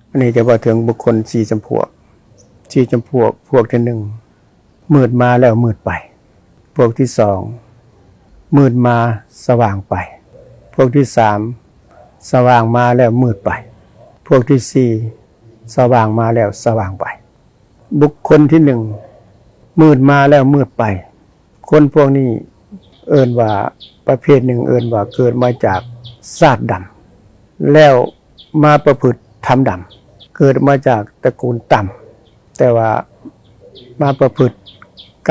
ອັນນີ້ຈະເວົ້າເຖິງບຸກຄົນສີ່ຈຳພວກ. ສີ່ຈຳພວກ, ພວກທີໜຶ່ງ ມືດມາແລ້ວມືດໄປ. ພວກທີສອງ ມືດມາສະຫວ່າງໄປ. ພວກທີສາມ ສະຫວ່າງມາແລ້ວມືດໄປ. ພວກທີສີ່ ສະຫວ່າງມາແລ້ວສະຫວ່າງໄປ. ບຸກຄົນທີໜຶ່ງ ມືດມາແລ້ວມືດໄປ. ຄົນພວກນີ້ເອີ້ນວ່າ ປະເພດໜຶ່ງເອີ້ນວ່າເກີດມາຈາກຊາດດຳ ແລ້ວມາປະພຶດທຳດຳ. ເກີດມາຈາກຕະກູນຕ່ຳ ແຕ່ວ່າມາປະພຶດ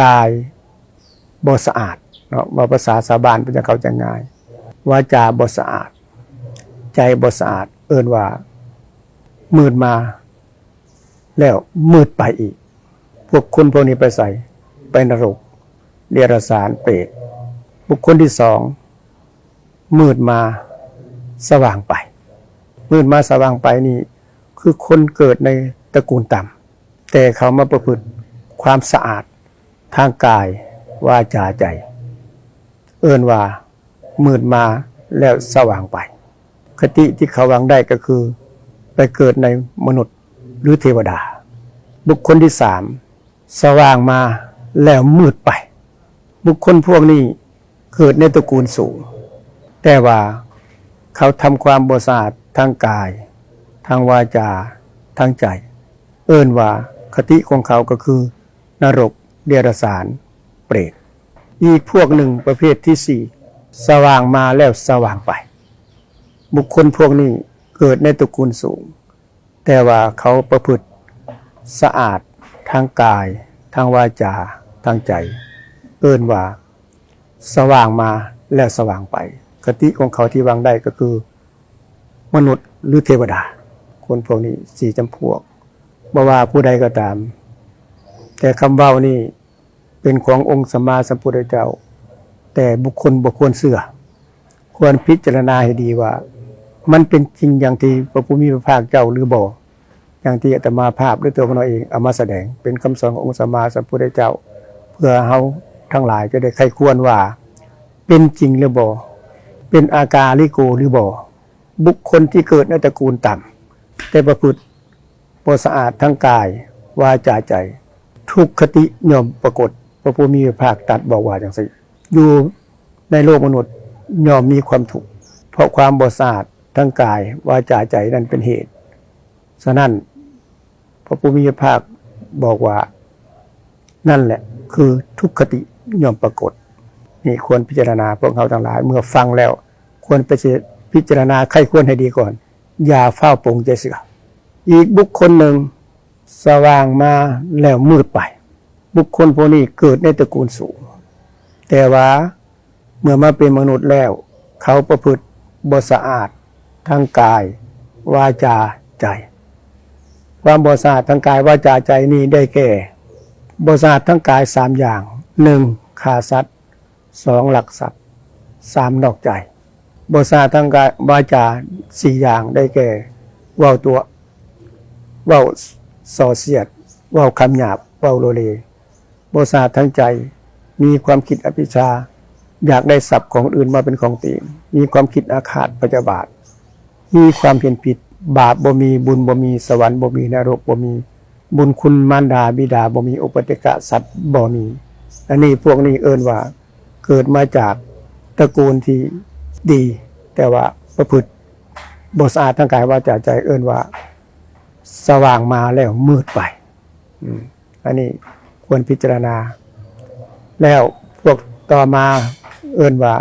ກາຍບໍ່ສະອາດເນາະ, ເວົ້າພາສາຊາວບ້ານເພື່ອຈະເຂົ້າໃຈງ່າຍ, ວາຈາບໍ່ສະອາດ, ໃຈບໍ່ສະອາດ, ເອີ້ນວ່າມືດມາ ແລ້ວມືດໄປອີກ. ພວກຄົນພວກນີ້ໄປໃສ? ໄປນະລົກ, ເດຍລະສານ, ເປດ. ບຸກຄົນທີສອງ ມືດມາສະຫວ່າງໄປ. ມືດມາສະຫວ່າງໄປນີ້ ຄືຄົນເກີດໃນຕະກູນຕ່ຳ ແຕ່ເຂົາມາປະພຶດຄວາມສະອາດທາງກາຍ, ວາຈາ, ໃຈ, ເອີ້ນວ່າ ມືດມາແລ້ວສະຫວ່າງໄປ. ຄະຕິທີ່ເຂົາຫວັງໄດ້ກໍຄືໄປເກີດໃນມະນຸດ ຫຼື ເທວະດາ. ບຸກຄົນທີສາມ ສະຫວ່າງມາແລ້ວມືດໄປ. ບຸກຄົນພວກນີ້ເກີດໃນຕະກູນສູງ ແຕ່ວ່າເຂົາທຳຄວາມບໍ່ສະອາດທາງກາຍ, ທາງວາຈາ, ທາງໃຈ. ເອີ້ນວ່າຄະຕິຂອງເຂົາກໍຄື ນະລົກ, ເດຍລະສານ, ເປດ. ອີກພວກໜຶ່ງ ປະເພດທີສີ່ ສະຫວ່າງມາແລ້ວສະຫວ່າງໄປ. ບຸກຄົນພວກນີ້ເກີດໃນຕະກູນສູງ ແຕ່ວ່າເຂົາປະພຶດສະອາດທາງກາຍ, ທາງວາຈາ, ທາງໃຈ, ເອີ້ນວ່າ ສະຫວ່າງມາແລ້ວສະຫວ່າງໄປ. ຄະຕິຂອງເຂົາທີ່ຫວັງໄດ້ກໍຄືມະນຸດ ຫຼື ເທວະດາ. ຄົນພວກນີ້ສີ່ຈຳພວກ ບໍ່ວ່າຜູ້ໃດກໍຕາມ, ແຕ່ຄຳເວົ້ານີ້ເປັນຂອງອົງສຳມາສຳພຸດທະເຈົ້າ, ແຕ່ບຸກຄົນບໍ່ຄວນເຊື່ອ. ຄວນພິຈາລະນາໃຫ້ດີວ່າ ມັນເປັນຈິງຢ່າງທີ່ພະຜູ້ມີພະພາກເຈົ້າຫຼືບໍ່? ຢ່າງທີ່ອາດຕະມາພາບ ຫຼື ຕົວຂ້ານ້ອຍເອງເອົາມາສະແດງ ເປັນຄຳສອນຂອງອົງສຳມາສຳພຸດທະເຈົ້າ ເພື່ອເຮົາທັງຫຼາຍຈະໄດ້ໃຄ່ຄວນວ່າ ເປັນຈິງຫຼືບໍ່? ເປັນອາກາລິໂກຫຼືບໍ່? ບຸກຄົນທີ່ເກີດໃນຕະກູນຕ່ຳ ແຕ່ປະພຶດບໍ່ສະອາດທັງກາຍ, ວາຈາ, ໃຈ, ທຸກຄະຕິຍ່ອມປາກົດ. ພະຜູ້ມີພະພາກຕັດບອກວ່າຈັ່ງຊີ້. ຢູ່ໃນໂລກມະນຸດຍ່ອມມີຄວາມທຸກ ເພາະຄວາມບໍ່ສະອາດທັງກາຍ, ວາຈາ, ໃຈນັ້ນເປັນເຫດ. ສະນັ້ນ ພະຜູ້ມີພະພາກບອກວ່າ ນັ້ນແຫຼະຄືທຸກຄະຕິຍ່ອມປາກົດ. ນີ້ຄວນພິຈາລະນາ, ພວກເຮົາທັງຫຼາຍເມື່ອຟັງແລ້ວ ຄວນໄປພິຈາລະນາໄຂ້ຄວນໃຫ້ດີກ່ອນ, ຢ່າຟ້າວປົງໃຈເຊື່ອ. ອີກບຸກຄົນໜຶ່ງ ສະຫວ່າງມາແລ້ວມືດໄປ. ບຸກຄົນພວກນີ້ເກີດໃນຕະກູນສູງ, ແຕ່ວ່າເມື່ອມາເປັນມະນຸດແລ້ວ ເຂົາປະພຶດບໍ່ສະອາດທາງກາຍ, ວາຈາ, ໃຈ. ຄວາມບໍ່ສະອາດທາງກາຍ, ວາຈາ, ໃຈນີ້ໄດ້ແກ່ ບໍ່ສະອາດທາງກາຍສາມຢ່າງ, ໜຶ່ງ ຂ້າສັດ, ສອງ ລັກຊັບ, ສາມ ນອກໃຈ. ບໍ່ສະອາດທາງກາຍ, ວາຈາ ສີ່ຢ່າງ ໄດ້ແກ່ ເວົ້າຕົວະ, ເວົ້າສໍ້ສຽດ, ເວົ້າຄຳຫຍາບ, ເວົ້າໂລເລ. ບໍ່ສະອາດທາງໃຈ, ມີຄວາມຄິດອະວິດຊາ, ຢາກໄດ້ຊັບຂອງຄົນອື່ນມາເປັນຂອງຕົວເອງ, ມີຄວາມຄິດອາຄາດພະຍາບາດ, ມີຄວາມເຫັນຜິດ, ບາບບໍ່ມີ, ບຸນບໍ່ມີ, ສະຫວັນບໍ່ມີ, ນະລົກບໍ່ມີ, ບຸນຄຸນມານດາບິດາບໍ່ມີ, ອຸປະຕິກະສັດບໍ່ມີ. ອັນນີ້ ພວກນີ້ເອີ້ນວ່າເກີດມາຈາກຕະກູນທີ່ດີ, ແຕ່ວ່າປະພຶດບໍ່ສະອາດທາງກາຍ, ວາຈາ, ໃຈ, ເອີ້ນວ່າສະຫວ່າງມາແລ້ວມືດໄປ. ອືມ ອັນນີ້ຄວນພິຈາລະນາ. ແລ້ວພວກຕໍ່ມາເອີ້ນວ່າ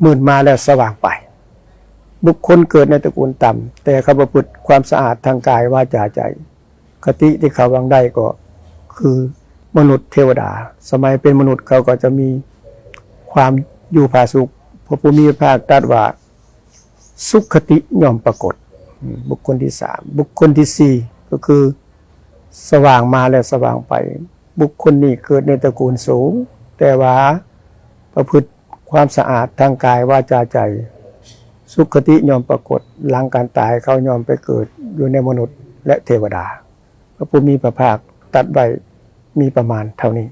ມືດມາແລ້ວສະຫວ່າງໄປ. ບຸກຄົນເກີດໃນຕະກູນຕ່ຳ, ແຕ່ເຂົາປະພຶດຄວາມສະອາດທາງກາຍ, ວາຈາ, ໃຈ. ຄະຕິທີ່ເຂົາຫວັງໄດ້ກໍຄືມະນຸດເທວະດາ. ສະໄໝເປັນມະນຸດເຂົາກໍຈະມີຄວາມຢູ່ຜາສຸກ. ພະຜູ້ມີພະພາກຕັດວ່າ ສຸກຄະຕິຍ່ອມປາກົດ. ອືມ ບຸກຄົນທີສາມ. ບຸກຄົນທີສີ່ ກໍຄືສະຫວ່າງມາແລ້ວສະຫວ່າງໄປ. ບຸກຄົນນີ້ເກີດໃນຕະກູນສູງ, ແຕ່ວ່າປະພຶດຄວາມສະອາດທາງກາຍ, ວາຈາ, ໃຈ. ສຸກຄະຕິຍ່ອມປາກົດ. ຫຼັງການຕາຍເຂົາຍ່ອມໄປເກີດຢູ່ໃນມະນຸດ ແລະ ເທວະດາ. ພະຜູ້ມີພະພາກຕັດໄວ້ມີປະມານເທົ່ານີ້.